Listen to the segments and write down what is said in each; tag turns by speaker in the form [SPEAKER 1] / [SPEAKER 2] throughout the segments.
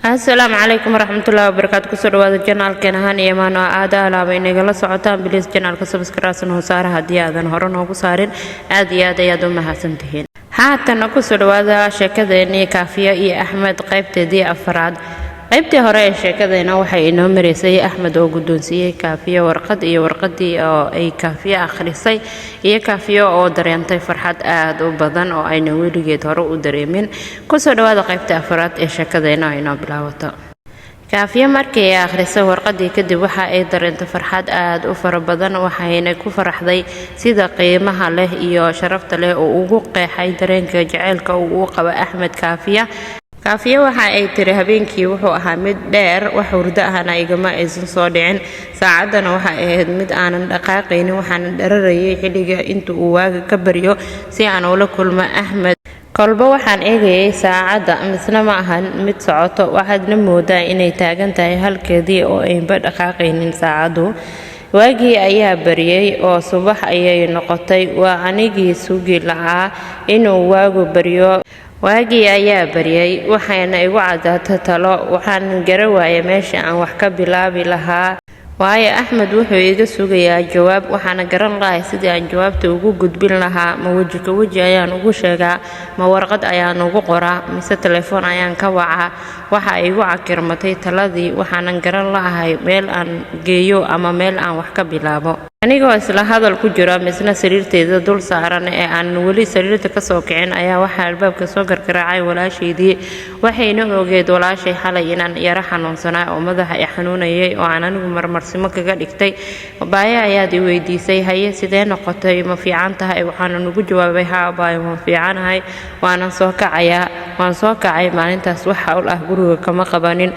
[SPEAKER 1] Asalaamu calaykum waraxmatullahi wabarakaatu. Kusoo dhawaada channelkeen ahaan iyo maano aada alaaba inagala socotaan. Please, channelka subscribe noo saara haddii aadan hore noogu saarin. Aad iyo aad ayaad u mahadsantihiin. Haatana kusoo dhawaada sheekadeenii Kaafiyo iyo Axmed, qaybteedii afaraad. Qaybtii hore ee sheekadeena waxay inoo maraysay Axmed oo guddoonsiiyey Kaafiyo warqad iyo warqadii oo ay Kaafiyo akhrisay, iyo Kaafiyo oo dareentay farxad aad u badan oo ayna weligeed hore u dareemin. Kusoo dhawaada qaybtii afaraad ee sheekadeena oo inoo bilaabato. Kaafiyo markii ay akhrisay warqadii kadib, waxa ay dareentay farxad aad u fara badan, waxayna ku faraxday sida qiimaha leh iyo sharafta leh oo ugu qeexay dareenka jaceylka uu u qabo Axmed Kaafiya. Kaafiye waxa ay tiri: "Habeenkii wuxuu ahaa mid dheer, wax hurdo ahna igama aysan soo dhicin. Saacaddana waxay ahayd mid aanan dhaqaaqaynin, waxaana dhararayay xilliga inta uu waaga ka baryo si aan ula kulmo Axmed. Kolba waxaan eegayay saacadda, misna ma ahan mid socoto, waxaadna moodaa inay taagan tahay halkeedii oo aynba dhaqaaqaynin saacaddu. Waagii ayaa baryay oo subax ayay noqotay. Waa anigii sugi la'aa inuu waagu baryo. Waagii ayaa baryay, waxayna igu caddaatay talo. Waxaan gara waayay meesha aan wax ka bilaabi lahaa, waayo Axmed wuxuu iga sugayaa jawaab, waxaana garan lahay sidii aan jawaabta ugu gudbin lahaa. Ma weji ka weji ayaan ugu sheegaa, ma warqad ayaan ugu qoraa, mise telefoon ayaan ka wacaa? Waxa igu cakirmatay taladii, waxaanan garan lahay meel aan geeyo ama meel aan wax ka bilaabo. Anigoo isla hadal ku jira, misna sariirteyda dul saaran ee aan weli sariirta kasoo kicin, ayaa waxaa albaabka soo gargaraacay walaashaydii. Waxayna ogeed walaashay xalay inaan yaro xanuunsanaa oo madaxa i xanuunayay oo aan anigu marmarsimo kaga dhigtay. 'Baayo,' ayaad i weydiisay, 'haye, sidee noqotay? Ma fiican tahay?' Waxaanan ugu jawaabay, 'Haa baayo, waan fiicanahay, waanan soo kacayaa.' Waan soo kacay. Maalintaas wax hawl ah guriga kama qabanin.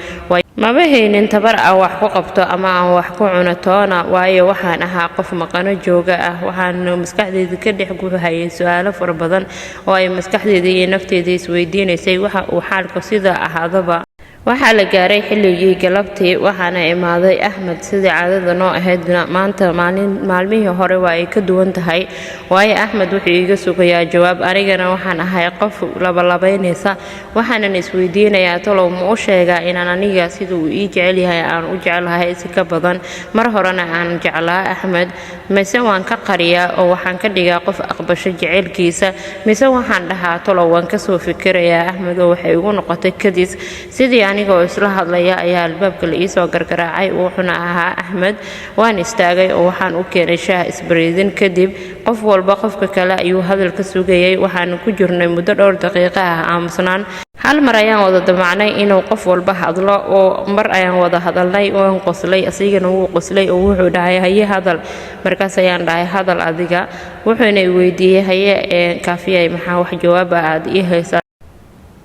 [SPEAKER 1] Maba haynin tabar aan wax ku qabto ama aan wax ku cuno toona, waayo waxaan ahaa qof maqano jooga ah. Waxaan maskaxdeyda ka dhex guuxayay su-aalo fara badan oo ay maskaxdeyda iyo nafteyda isweydiinaysay. Waxa uu xaalku sida ahaadaba, waxaa la gaaray xilligii galabtii, waxaana imaaday Axmed. Sidii caadada noo ahaydna, maanta maalmihii hore waa ay ka duwan tahay, waayo Axmed wuxuu iiga sugayaa jawaab, anigana waxaan ahay qof labalabaynaysa. Waxaanan isweydiinayaa, talow ma u sheegaa inaan aniga sida uu ii jecel yahay aan u jeclahay si ka badan, mar horena aan jeclaa Axmed, mise waan ka qariyaa oo waxaan ka dhigaa qof aqbasho jaceylkiisa, mise waxaan dhahaa, talow waan kasoo fikirayaa Axmed?' Oo waxay igu noqotay kadis. Sidii anigoo isla hadlaya ayaa albaabka la iisoo gargaraacay, wuxuuna ahaa Axmed. Waan istaagay oo waxaan u keenay shaah. Isbariidin kadib, qof walba qofka kale ayuu hadal ka sugayay. Waxaanu ku jirnay muddo dhowr daqiiqo ah aamusnaan. Hal mar ayaan wada damacnay inuu qof walba hadlo, oo mar ayaan wada hadalnay. Waan qoslay, asigana wuu qoslay, oo wuxuu dhahay, 'Haye, hadal.' Markaas ayaan dhahay, 'Hadal adiga.' Wuxuuna i weydiiyey, 'Haye ee Kaafiyay, maxaa wax jawaaba aad ii haysaa?'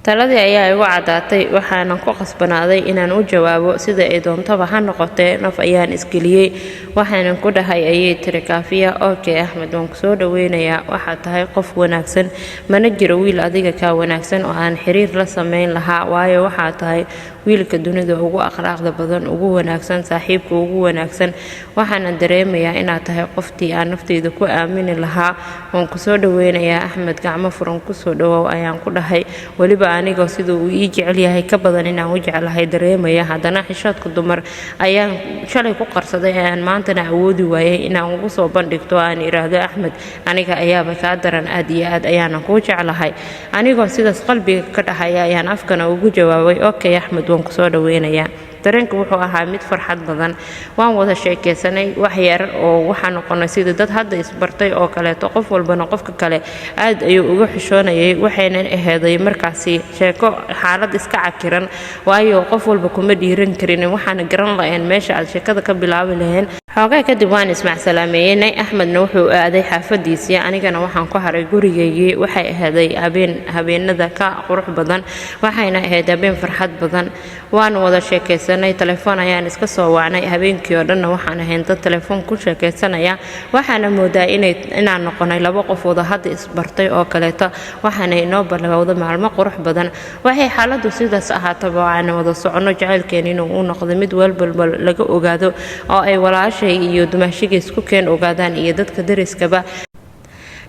[SPEAKER 1] Taladii ayaa igu caddaatay, waxaanan ku qasbanaaday inaan u jawaabo. Sida ay doontaba ha noqotee, naf ayaan isgeliyey, waxaanan ku dhahay," ayay tiri Kaafiya, "Okay Axmed, waan kusoo dhoweynayaa. Waxaad tahay qof wanaagsan, mana jiro wiil adiga kaa wanaagsan oo aan xiriir la samayn lahaa, waayo waxaad tahay wiilka dunida ugu akhlaaqda badan, ugu wanaagsan, saaxiibka ugu wanaagsan. Waxaana dareemayaa inaad tahay qoftii aan nafteyda ku aamini lahaa. Waan kusoo dhoweynayaa Axmed, gacmo furan kusoo dhawow,' ayaan ku dhahay. Weliba anigoo sida uu ii jecel yahay ka badan inaan u jeclahay dareemaya, haddana xishoodka dumar ayaan shalay ku qarsaday, ayaan maantana awoodi waayay inaan ugu soo bandhigto, aan idhaahdo, 'Axmed, aniga ayaaba kaa daran, aad iyo aad ayaanan kuu jeclahay.' Anigoo sidaas qalbiga ka dhahaya ayaan afkana ugu jawaabay, 'Okay Axmed, waan kusoo dhoweynayaa.' Dareenka wuxuu ahaa mid farxad badan. Waan wada sheekaysanay wax yar oo waxaa noqonay sida dad hadda isbartay oo kaleeto. Qof walbana qofka kale aad ayuu uga xishoonayay, waxayna aheeday markaasi sheeko xaalad iska cakiran, waayo qof walba kuma dhiiran karin, waxaana garan lahayn meesha aad sheekada ka bilaabi lahayn. Xoogaa kadib waan ismacsalaameeyenay. Axmedna wuxuu aaday xaafadiisii, anigana waxaan ku haray gurigaygii. Waxay aheeday habeen habeenada ka qurux badan, waxayna ahayd habeen farxad badan. Waan wada sheekaysanay, telefoon ayaan iska soo wacnay. Habeenkii oo dhanna waxaan ahayn dad telefoon ku sheekaysanaya, waxaana moodaa inaan noqonay laba qof wada hadda isbartay oo kaleeto, waxaana inoo bilowda maalmo qurux badan. Waxay xaaladdu sidaas ahaataba, waxaana wada soconno jacaylkeen inuu u noqdo mid walbalba laga ogaado, oo ay walaashay iyo dumaashiga isku keen ogaadaan iyo dadka dariskaba.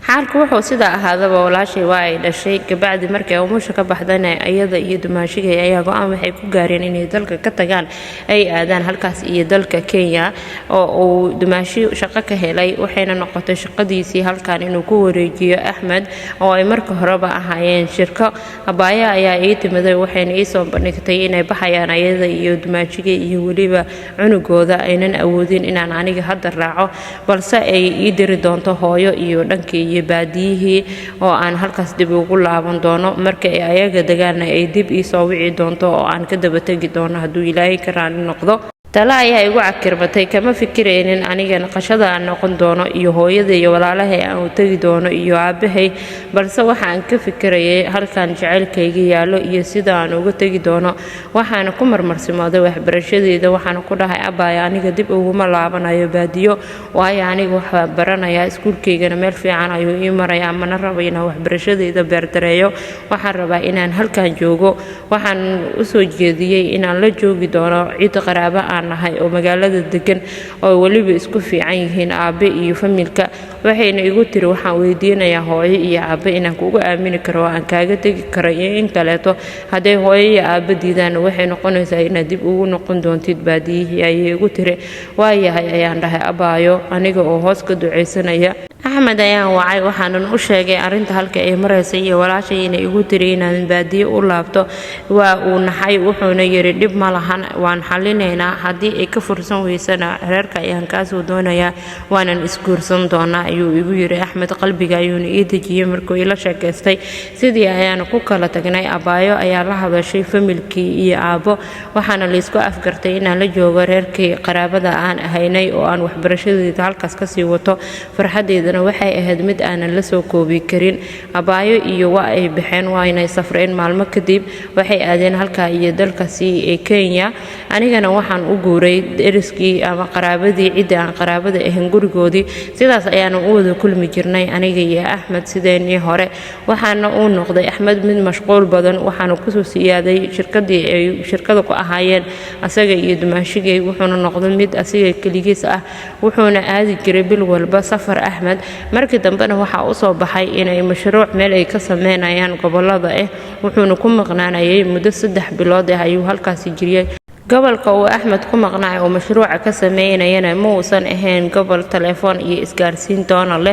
[SPEAKER 1] Xaalku wuxuu sidaa ahaadaba, walaashay waa ay dhashay. Kabacdi markay umusha ka baxdana, iyada iyo dumaashigay ayaa go'aan waxay ku gaareen inay dalka ka tagaan, ay aadaan halkaas iyo dalka Kenya oo uu dumaashi shaqo ka helay. Waxayna noqotay shaqadiisii halkan inuu ku wareejiyo Axmed, oo ay marka horeba ahaayeen shirko. Abaayo ayaa ii timiday, waxayna iisoo bandhigtay inay baxayaan ayada iyo dumaashigay iyo weliba cunugooda, aynan awoodin inaan aniga hadda raaco, balse ay ii diri doonto hooyo iyo dhankii iyo baadiyihii oo aan halkaas dib ugu laaban doono. Marka ay ayaga degaanna ay dib iisoo wici doonto oo aan ka daba tegi doono hadduu Ilaahay ka raali noqdo. Tale ayaa igu cakirmatay. Kama fikiraynin aniga naqashada aan noqon doono iyo hooyada iyo walaalahay aan u tegi doono iyo aabbahay, balse waxaan ka fikirayay halkan jacaylkayga yaallo iyo sida aan uga tegi doono. Waxaana ku marmarsimooday waxbarashadeeda. Waxaana ku dhahay, "Abbaaya, aniga dib uguma laabanayo baadiyo, waayo aniga waxbaa baranayaa, iskuulkaygana meel fiican ayuu ii marayaa, mana rabo inaan waxbarashadeeda beerdareeyo. Waxaan rabaa inaan halkan joogo." Waxaan usoo jeediyey inaan la joogi doono cid qaraabo aan nahay oo magaalada degan, oo weliba isku fiican yihiin aabe iyo familka. Waxayna igu tiri, "Waxaan weydiinayaa hooyo iyo aabe inaan kugu aamini karo oo aan kaaga tegi karo iyo in kaleeto. Hadday hooyo iyo aabe diidaan, waxay noqonaysaa inaad dib ugu noqon doontid baadiyihii," ayay igu tiri. "Waayahay," ayaan dhahay abaayo, aniga oo hoos ka ducaysanaya. Axmed ayaan wacay, waxaanan u sheegay arrinta halka ay maraysa iyo walaashay inay igu tiri inaan baadiyo u laabto. Waa uu naxay, wuxuuna yidhi, "Dhib ma lahan, waan xallinaynaa. Haddii ay ka fursan weysana, reerka ayaan kaasoo doonayaa, waanan isguursan doonaa," ayuu igu yidhi Axmed. Qalbiga ayuuna ii dejiyey markuu ila sheekaystay. Sidii ayaanu ku kala tagnay. Abaayo ayaa la hadashay familkii iyo aabbo, waxaana laysku afgartay inaan la joogo reerkii qaraabada aan ahaynay oo aan waxbarashadeeda halkaas kasii wato. Farxadeedana waxay ahayd mid aanan la soo koobi karin. Abaayo iyo waa ay baxeen, waynay safreen. Maalmo kadib waxay aadeen halkaa iyo dalkaasi ee Kenya. Anigana waxaan u guuray deriskii ama qaraabadii, ciddii aan qaraabada ahayn gurigoodii. Sidaas ayaanu u wada kulmi jirnay aniga iyo Axmed sideenii hore. Waxaana uu noqday Axmed mid mashquul badan. Waxaana kusoo siyaaday shirkadii ay shirkada ku ahaayeen asaga iyo dumaashigay. Wuxuuna noqday mid asiga keligiis ah, wuxuuna aadi jiray bil walba safar Axmed. Markii dambena waxaa usoo baxay inay mashruuc meel ay ka sameynayaan gobolada ah, wuxuuna ku maqnaanayay muddo 3 bilood ah ayuu halkaasi jiriyay. Gobolka uu Axmed ku maqnaay oo mashruuca ka sameynayana ma uusan ahayn gobol telefoon iyo isgaarsiin doona leh.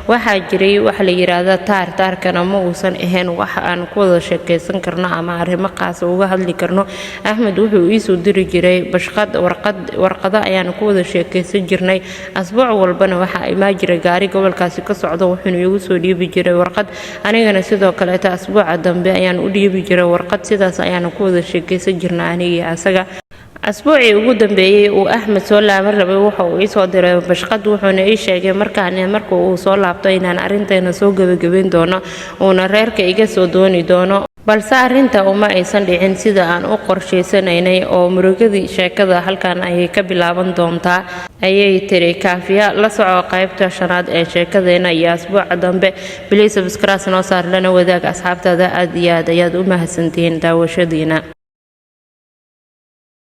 [SPEAKER 1] Waxaa jiray wax la yidhaahda taar, taarkana ma uusan ahayn wax aan ku wada sheekaysan karno ama arrimo qaasa uga hadli karno. Axmed wuxuu iisoo diri jiray bashqad, warqad, warqado ayaanu ku wada sheekaysan jirnay. Asbuuc walbana waxaa imaa jiray gaari gobolkaasi ka socdo, wuxuuna iigu soo dhiibi jiray warqad. Anigana sidoo kaleeta asbuuca dambe ayaan u dhiibi jiray warqad. Sidaas ayaanu ku wada sheekaysan jirnay aniga iyo asaga. Asbuucii ugu dambeeyey uu Axmed soo laaban rabay, wuxa uu iisoo diray bashqad, wuxuuna ii sheegay markaan marka uu soo laabto inaan arrinteena soo gebagabayn doono, uuna reerka iga soo dooni doono. Balse arrinta uma aysan dhicin sida aan u qorshaysanaynay, oo murugadii sheekada halkan ayay ka bilaaban doontaa, ayay tiri Kaafiya. La soco qaybta shanaad ee sheekadeena iyo asbuuca dambe. Please subscribe noo saar, lana wadaag asxaabtaada. Aad iyo aad ayaad u mahadsantihiin daawashadiina.